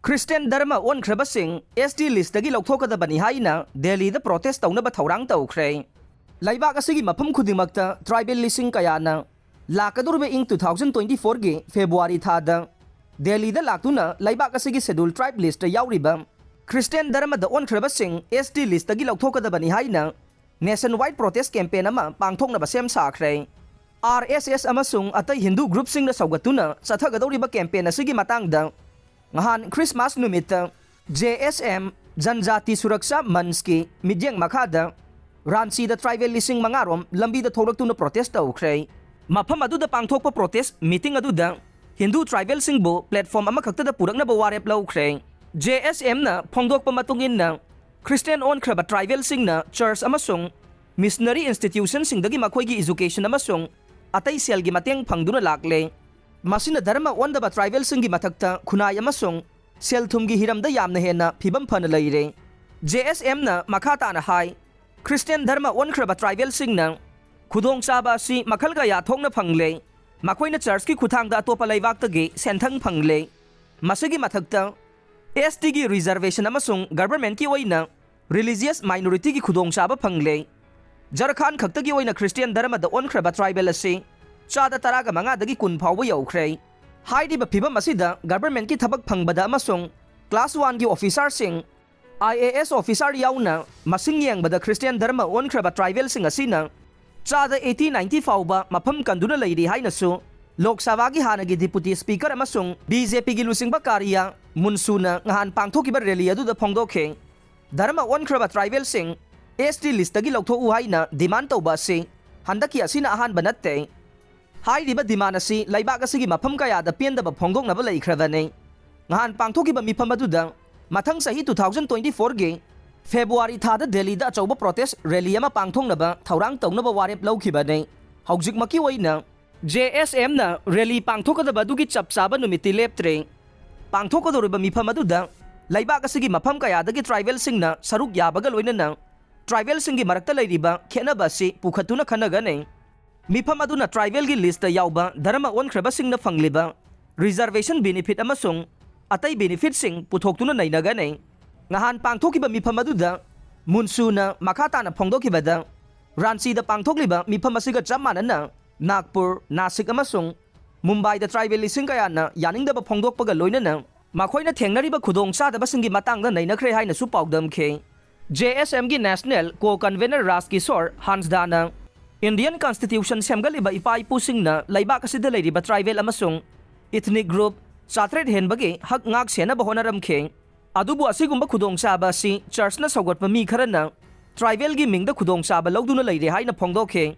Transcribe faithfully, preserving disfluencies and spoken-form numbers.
Christian ꯙꯔꯃ ꯑꯣꯟꯈ꯭ꯔꯕꯁꯤꯡ S T listꯇꯒꯤ ꯂꯧꯊꯣꯛꯀꯗꯕꯅꯤ ꯍꯥꯏꯅ ꯗꯦꯜꯂꯤꯗ protest ꯇꯧꯅꯕ ꯊꯧꯔꯥꯡ ꯇꯧꯈ꯭ꯔꯦ꯫ ꯂꯩꯕꯥꯛ ꯑꯁꯤꯒꯤ ꯃꯐꯝ ꯈꯨꯗꯤꯡꯃꯛꯇ tribal ꯂꯤꯁꯤꯡ ꯀꯌꯥꯅ ꯂꯥꯛꯀꯗꯧꯔꯤꯕ ꯏꯪ two thousand twenty fourꯒꯤ February ꯊꯥꯗ ꯗꯦꯜꯂꯤꯗ ꯂꯥꯛꯇꯨꯅ ꯂꯩꯕꯥꯛ ꯑꯁꯤꯒꯤ schedule tribe listꯇ ꯌꯥꯎꯔꯤꯕ ꯈ꯭ꯔꯤꯁꯇꯤꯌꯥꯟ ꯙꯔꯃꯗ ꯑꯣꯟꯈ꯭ꯔꯕꯁꯤꯡ S T listꯇꯒꯤ ꯂꯧꯊꯣꯛꯀꯗꯕꯅꯤ ꯍꯥꯏꯅ nationwide protest campaign ꯑꯃ ꯄꯥꯡꯊꯣꯛꯅꯕ ꯁꯦꯝ ꯁꯥꯈ꯭ꯔꯦ꯫ R S S ꯑꯃꯁꯨꯡ ꯑꯇꯩ ꯍꯤꯟꯗꯨ groupꯁꯤꯡꯅ ꯁꯧꯒꯠꯇꯨꯅ ꯆꯠꯊꯒꯗꯧꯔꯤꯕ campaign ꯑꯁꯤꯒꯤ ꯃꯇꯥꯡꯗ ꯉꯍꯥꯟ Christmas ꯅꯨꯃꯤꯠꯇ J S M, ꯖꯟꯖꯥꯇꯤ ꯁꯨꯔꯛꯁꯥ ꯃꯟꯆꯀꯤ ꯃꯤꯠꯌꯦꯡ ꯃꯈꯥꯗ ꯔꯥꯟꯆꯤꯗ tribal ꯂꯤꯁꯤꯡ ꯃꯉꯥ ꯔꯣꯝ ꯂꯝꯕꯤꯗ ꯊꯣꯛꯂꯛꯇꯨꯅ protest ꯇꯧꯈ꯭ꯔꯦ꯫ ꯃꯐꯝ ꯑꯗꯨꯗ ꯄꯥꯡꯊꯣꯛꯄ protest meeting ꯑꯗꯨꯗ ꯍꯤꯟꯗꯨ tribalꯁꯤꯡꯕꯨ platform ꯑꯃꯈꯛꯇꯗ ꯄꯨꯔꯛꯅꯕ ꯋꯥꯔꯦꯞ ꯂꯧꯈ꯭ꯔꯦ꯫ J S Mꯅ ꯐꯣꯡꯗꯣꯛꯄ ꯃꯇꯨꯡ ꯏꯟꯅ, ꯈ꯭ꯔꯤꯁꯇꯤꯌꯥꯟ ꯑꯣꯟꯈ꯭ꯔꯕ tribalꯁꯤꯡꯅ church ꯑꯃꯁꯨꯡ missionary institutionꯁꯤꯡꯗꯒꯤ ꯃꯈꯣꯏꯒꯤ education ꯑꯃꯁꯨꯡ ꯑꯇꯩ ꯁꯦꯜꯒꯤ ꯃꯇꯦꯡ ꯐꯪꯗꯨꯅ ꯂꯥꯛꯂꯦ꯫ ꯃꯁꯤꯅ ꯙꯔꯃ ꯑꯣꯟꯗꯕ tribalꯁꯤꯡꯒꯤ ꯃꯊꯛꯇ ꯈꯨꯟꯅꯥꯏ ꯑꯃꯁꯨꯡ ꯁꯦꯜ-ꯊꯨꯝꯒꯤ ꯍꯤꯔꯝꯗ ꯌꯥꯝꯅ ꯍꯦꯟꯅ ꯐꯤꯕꯝ ꯐꯅ ꯂꯩꯔꯦ꯫ J S Mꯅ ꯃꯈꯥ ꯇꯥꯅ ꯍꯥꯏ, ꯈ꯭ꯔꯤꯁꯇꯤꯌꯥꯟ ꯙꯔꯃ ꯑꯣꯟꯈ꯭ꯔꯕ tribalꯁꯤꯡꯅ ꯈꯨꯗꯣꯡꯆꯥꯕ ꯑꯁꯤ ꯃꯈꯜ ꯀꯌꯥ ꯊꯣꯛꯅ ꯐꯪꯂꯦ꯫ ꯃꯈꯣꯏꯅ churchꯀꯤ ꯈꯨꯠꯊꯥꯡꯗ ꯑꯇꯣꯞꯄ ꯂꯩꯕꯥꯛꯇꯒꯤ ꯁꯦꯟꯊꯪ ꯐꯪꯂꯦ꯫ ꯃꯁꯤꯒꯤ ꯃꯊꯛꯇ, S Tꯒꯤ reservation ꯑꯃꯁꯨꯡ governmentꯀꯤ ꯑꯣꯏꯅ religious minorityꯒꯤ ꯈꯨꯗꯣꯡꯆꯥꯕ ꯐꯪꯂꯦ꯫ ꯖꯔꯈꯥꯟ ꯈꯛꯇꯒꯤ ꯑꯣꯏꯅ ꯈ꯭ꯔꯤꯁꯇꯤꯌꯥꯟ ꯙꯔꯃꯗ ꯑꯣꯟꯈ꯭ꯔꯕ tribal ꯑꯁꯤ ꯆꯥꯗ ꯇꯔꯥꯒ ꯃꯉꯥꯗꯒꯤ ꯀꯨꯟ ꯐꯥꯎꯕ ꯌꯧꯈ꯭ꯔꯦ꯫ ꯍꯥꯏꯔꯤꯕ ꯐꯤꯕꯝ ꯑꯁꯤꯗ governmentꯀꯤ ꯊꯕꯛ ꯐꯪꯕꯗ ꯑꯃꯁꯨꯡ class oneꯒꯤ officerꯁꯤꯡ, I A S officer ꯌꯥꯎꯅ ꯃꯁꯤꯡ ꯌꯦꯡꯕꯗ ꯈ꯭ꯔꯤꯁꯇꯤꯌꯥꯟ ꯙꯔꯃ ꯑꯣꯟꯈ꯭ꯔꯕ tribalꯁꯤꯡ ꯑꯁꯤꯅ ꯆꯥꯗ eighty ninety ꯐꯥꯎꯕ ꯃꯐꯝ ꯀꯟꯗꯨꯅ ꯂꯩꯔꯤ ꯍꯥꯏꯅꯁꯨ ꯂꯣꯛ ꯁꯚꯥꯒꯤ ꯍꯥꯟꯅꯒꯤ deputy speaker ꯑꯃꯁꯨꯡ BJPꯒꯤ ꯂꯨꯆꯤꯡꯕ ꯀꯥꯔꯤꯌꯥ ꯃꯨꯟꯁꯨꯅ ꯉꯍꯥꯟ ꯄꯥꯡꯊꯣꯛꯈꯤꯕ rally ꯑꯗꯨꯗ ꯐꯣꯡꯗꯣꯛꯈꯤ꯫ ꯙꯔꯃ ꯑꯣꯟꯈ꯭ꯔꯕ tribalꯁꯤꯡ S T listꯇꯒꯤ ꯂꯧꯊꯣꯛꯎ ꯍꯥꯏꯅ demand ꯇꯧꯕ ꯑꯁꯤ ꯍꯟꯗꯛꯀꯤ ꯑꯁꯤꯅ ꯑꯍꯥꯟꯕ ꯅꯠꯇꯦ꯫ ꯍꯥꯏꯔꯤꯕ demand ꯑꯁꯤ ꯂꯩꯕꯥꯛ ꯑꯁꯤꯒꯤ ꯃꯐꯝ ꯀꯌꯥꯗ ꯄꯦꯟꯗꯕ ꯐꯣꯡꯗꯣꯛꯅꯕ ꯂꯩꯈ꯭ꯔꯕꯅꯤ꯫ ꯉꯍꯥꯟ ꯄꯥꯡꯊꯣꯛꯈꯤꯕ ꯃꯤꯐꯝ ꯑꯗꯨꯗ ꯃꯊꯪ ꯆꯍꯤ two thousand twenty fourꯒꯤ February ꯊꯥꯗ ꯗꯦꯜꯂꯤꯗ ꯑꯆꯧꯕ protest rally ꯑꯃ ꯄꯥꯡꯊꯣꯛꯅꯕ ꯊꯧꯔꯥꯡ ꯇꯧꯅꯕ ꯋꯥꯔꯦꯞ ꯂꯧꯈꯤꯕꯅꯤ꯫ ꯍꯧꯖꯤꯛꯃꯛꯀꯤ ꯑꯣꯏꯅ J S Mꯅ rally ꯄꯥꯡꯊꯣꯛꯀꯗꯕ ꯑꯗꯨꯒꯤ ꯆꯞ ꯆꯥꯕ ꯅꯨꯃꯤꯠꯇꯤ ꯂꯦꯞꯇ꯭ꯔꯤ꯫ ꯄꯥꯡꯊꯣꯛꯀꯗꯧꯔꯤꯕ ꯃꯤꯐꯝ ꯑꯗꯨꯗ ꯂꯩꯕꯥꯛ ꯑꯁꯤꯒꯤ ꯃꯐꯝ ꯀꯌꯥꯗꯒꯤ tribalꯁꯤꯡꯅ ꯁꯔꯨꯛ ꯌꯥꯕꯒ ꯂꯣꯏꯅꯅ tribalꯁꯤꯡꯒꯤ ꯃꯔꯛꯇ ꯂꯩꯔꯤꯕ ꯈꯦꯠꯅꯕ ꯑꯁꯤ ꯄꯨꯈꯠꯇꯨꯅ ꯈꯟꯅꯒꯅꯤ꯫ ꯃꯤꯐꯝ ꯑꯗꯨꯅ tribalꯒꯤ listꯇ ꯌꯥꯎꯕ ꯙꯔꯃ ꯑꯣꯟꯈ꯭ꯔꯕꯁꯤꯡꯅ ꯐꯪꯂꯤꯕ reservation benefit ꯑꯃꯁꯨꯡ ꯑꯇꯩ ꯕꯦꯅꯤꯐꯤꯠꯁꯤꯡ ꯄꯨꯊꯣꯛꯇꯨꯅ ꯅꯩꯅꯒꯅꯤ꯫ ꯅꯍꯥꯟ ꯄꯥꯡꯊꯣꯛꯈꯤꯕ ꯃꯤꯐꯝ ꯑꯗꯨꯗ ꯃꯨꯟꯁꯨꯅ ꯃꯈꯥ ꯇꯥꯅ ꯐꯣꯡꯗꯣꯛꯈꯤꯕꯗ, ꯔꯥꯟꯆꯤꯗ ꯄꯥꯡꯊꯣꯛꯂꯤꯕ ꯃꯤꯐꯝ ꯑꯁꯤꯒ ꯆꯞ ꯃꯥꯟꯅꯅ ꯅꯥꯒꯄꯨꯔ, ꯅꯥꯁꯤꯛ ꯑꯃꯁꯨꯡ ꯃꯨꯝꯕꯥꯏꯗ ꯇ꯭ꯔꯥꯏꯕꯦꯜ ꯂꯤꯁꯤꯡ ꯀꯌꯥꯅ ꯌꯥꯅꯤꯡꯗꯕ ꯐꯣꯡꯗꯣꯛꯄꯒ ꯂꯣꯏꯅꯅ ꯃꯈꯣꯏꯅ ꯊꯦꯡꯅꯔꯤꯕ ꯈꯨꯗꯣꯡꯆꯥꯗꯕꯁꯤꯡꯒꯤ ꯃꯇꯥꯡꯗ ꯅꯩꯅꯈ꯭ꯔꯦ ꯍꯥꯏꯅꯁꯨ ꯄꯥꯎꯗꯝꯈꯤ꯫ ꯖꯦ ꯑꯦꯁ ꯑꯦꯝꯒꯤ ꯅꯦꯁꯅꯦꯜ ꯀꯣ ꯀꯟꯚꯦꯅꯔ ꯔꯥꯖ ꯀꯤꯁꯣꯔ ꯍꯥꯟꯁꯗꯥꯅ ꯏꯟꯗꯤꯌꯟ ꯀꯟꯁꯇꯤꯇ꯭ꯌꯨꯁꯟ ꯁꯦꯝꯒꯠꯂꯤꯕ ꯏꯄꯥ ꯏꯄꯨꯁꯤꯡꯅ ꯂꯩꯕꯥꯛ ꯑꯁꯤꯗ ꯂꯩꯔꯤꯕ ꯇ꯭ꯔꯥꯏꯕꯦꯜ ꯑꯃꯁꯨꯡ ꯏꯊꯅꯤꯛ ꯒ꯭ꯔꯨꯞ ꯆꯥꯇ꯭ꯔꯦꯠ ꯍꯦꯟꯕꯒꯤ ꯍꯛ ꯉꯥꯛ ꯁꯦꯟꯅꯕ ꯍꯣꯠꯅꯔꯝꯈꯤ꯫ ꯑꯗꯨꯕꯨ ꯑꯁꯤꯒꯨꯝꯕ ꯈꯨꯗꯣꯡꯆꯥꯕ ꯑꯁꯤ ꯆꯔꯆꯅ ꯁꯧꯒꯠꯄ ꯃꯤ ꯈꯔꯅ ꯇ꯭ꯔꯥꯏꯕꯦꯜꯒꯤ ꯃꯤꯡꯗ ꯈꯨꯗꯣꯡꯆꯥꯕ ꯂꯧꯗꯨꯅ ꯂꯩꯔꯦ ꯍꯥꯏꯅ ꯐꯣꯡꯗꯣꯛꯈꯤ꯫